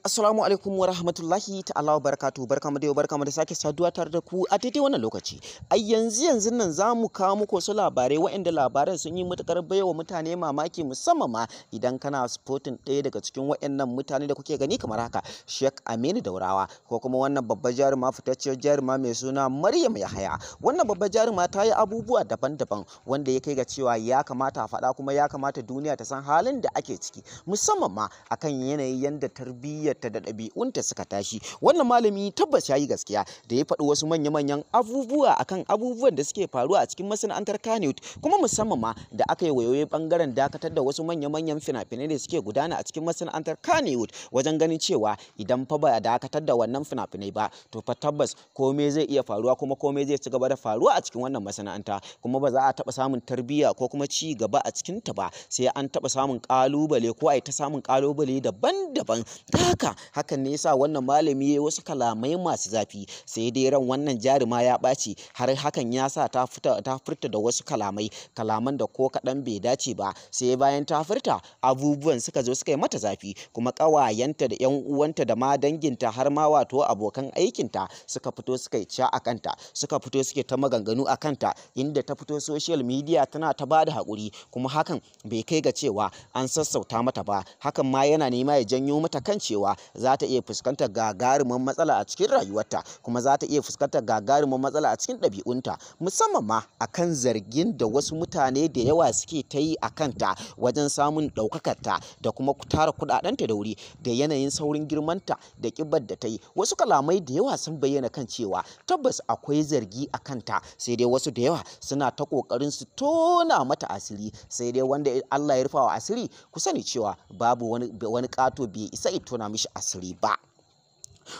Assalamu alaikum wa rahmatullahi ta'ala wa barakatuhu. Barkamu da yau, barkamu da sake saduwa tare da ku a daidai wannan lokaci. A yanzu yanzu nan za mu kawo muku wasu labarai waɗanda labaran sun yi matuƙar baiwa mutane mamaki, musamman ma idan kana supporting ɗaya daga cikin waɗannan mutane da kuke gani kamar haka, Sheikh Aminu Daurawa, ko kuma wannan babbar jaruma, fitacciyar jaruma mai suna Maryam Yahaya. Wannan babbar jaruma ta yi abubuwa daban-daban wanda ya kai ga cewa ya kamata a faɗa, kuma ya kamata duniya ta san halin da ake ciki, musamman ma akan yanayin yanda tarbiyyarta da ɗabi'unta suka tashi. Wannan malami tabbas ya yi gaskiya da ya faɗi wasu manya-manyan abubuwa akan abubuwan da suke faruwa a cikin masana'antar Kannywood, kuma musamman ma da aka yi wayoyi bangaren dakatar da wasu manya-manyan fina-finai da suke gudana a cikin masana'antar Kannywood, wajen ganin cewa idan fa ba a dakatar da wannan fina-finai ba, to fa tabbas komai zai iya faruwa, kuma komai zai ci gaba da faruwa a cikin wannan masana'anta, kuma ba za a taɓa samun tarbiyya ko kuma ci gaba a cikin ta ba sai an taɓa samun ƙalubale, ko a yi ta samun ƙalubale daban-daban. Ta haka hakan ne yasa wannan malami ya yi wasu kalamai masu zafi, sai dai ran wannan jaruma ya ɓaci, har hakan ya sa ta furta da wasu kalamai, kalaman da ko kaɗan bai dace ba. Sai bayan ta furta, abubuwan suka zo suka yi mata zafi, kuma ƙawayenta da ƴan uwanta da ma danginta, har ma wato abokan aikinta, suka fito suka yi ca a kanta, suka fito suke ta maganganu a kanta, inda ta fito social media tana ta bada haƙuri, kuma hakan bai kai ga cewa an sassauta mata ba. Hakan ma yana nema ya janyo mata kan cewa za ta iya fuskantar gagarumin matsala a cikin rayuwarta, kuma za ta iya fuskantar gagarumin matsala a cikin ɗabi'unta, musamman ma akan zargin da wasu mutane da yawa suke ta yi a kanta wajen samun ɗaukakarta da kuma tara kuɗaɗenta da wuri, da yanayin saurin girmanta da ƙibar da ta yi. Wasu kalamai da yawa sun bayyana kan cewa tabbas akwai zargi a kanta, sai dai wasu da yawa suna ta ƙoƙarin su tona mata asiri, sai dai wanda Allah ya rufa wa asiri, ku sani cewa babu wani ƙato bai isa ya tona mishi asiri ba.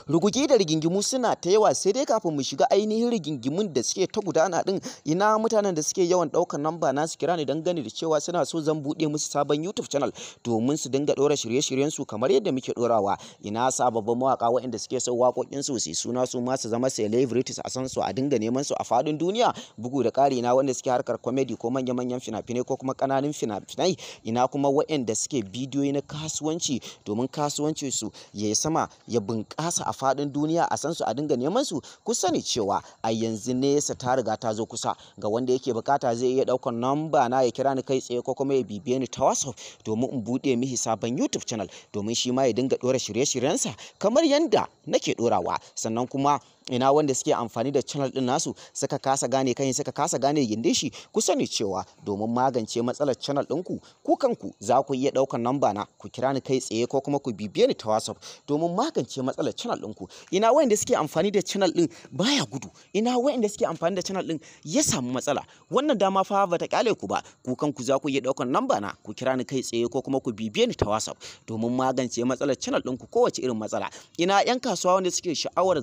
Rugugi da rigingimu suna ta yawa, sai dai kafin mu shiga ainihin rigingimun da suke ta gudana din, ina mutanen da suke yawan ɗaukar namba na su kira ni dangane da cewa suna so zan buɗe musu sabon YouTube channel domin su dinga ɗora shirye-shiryen su kamar yadda muke ɗorawa. Ina sababbin mawaka waɗanda suke son waƙoƙin su su suna, su ma su zama celebrities, a san su, a dinga neman su a faɗin duniya. Bugu da ƙari, ina wanda suke harkar comedy ko manya-manyan fina-finai ko kuma ƙananan fina-finai. Ina kuma waɗanda suke bidiyoyi na kasuwanci domin kasuwancin su ya yi sama, ya bunƙasa a faɗin duniya, a san su, a dinga neman su. Ku sani cewa a yanzu nesa ta riga ta zo kusa. Ga wanda yake bukata, zai iya ɗaukar namba na ya kira ni kai tsaye, ko kuma ya bibiye ni ta WhatsApp domin in buɗe mishi sabon YouTube channel domin shi ma ya dinga ɗora shirye-shiryensa kamar yanda nake ɗorawa. Sannan kuma ina wanda suke amfani da channel din nasu suka kasa gane kai, suka kasa gane gindin shi. Ku sani cewa domin magance matsalar channel ɗinku, ku kanku za ku iya ɗaukar namba na ku kira ni kai tsaye, ko kuma ku bibiye ni ta WhatsApp domin magance matsalar channel ɗinku. Ina wanda suke amfani da channel ɗin baya gudu, ina wanda suke amfani da channel ɗin ya samu matsala, wannan dama fa bata kyale ku ba. Ku kanku za ku iya ɗaukar namba na ku kira ni kai tsaye, ko kuma ku bibiye ni ta WhatsApp domin magance matsalar channel ɗinku, kowace irin matsala. Ina 'yan kasuwa wanda suke sha'awar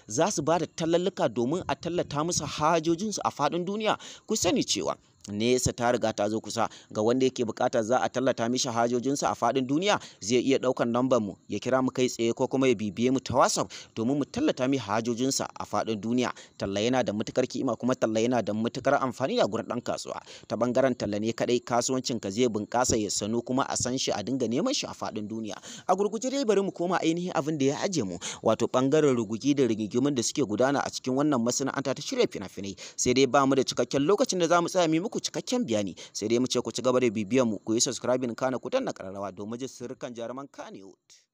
za su ba da tallalluka domin a tallata musu hajojinsu a faɗin duniya, ku sani cewa nesa ta riga ta zo kusa. Ga wanda yake bukata za a tallata mishi hajojinsa a faɗin duniya, zai iya ɗaukan lambar mu ya kira mu kai tsaye, ko kuma ya bibiye mu ta WhatsApp domin mu tallata mishi hajojinsa a faɗin duniya. Talla yana da matukar kima, kuma talla yana da matukar amfani a gurin ɗan kasuwa. Ta bangaren talla ne kadai kasuwancin ka zai bunƙasa, ya sanu, kuma a san shi, a dinga neman shi a faɗin duniya. A gurguje dai bari mu koma ainihin abin da ya aje mu, wato bangaren rugugi da rigingimun da suke gudana a cikin wannan masana'anta ta shirya fina-finai. Sai dai ba mu da cikakken lokacin da za mu tsaya mu muku cikakken bayani, sai dai mu ce ku ci gaba da bibiyan mu, ku yi subscribing, kana ku danna kararrawa domin jin sirrukan jaruman Kannywood.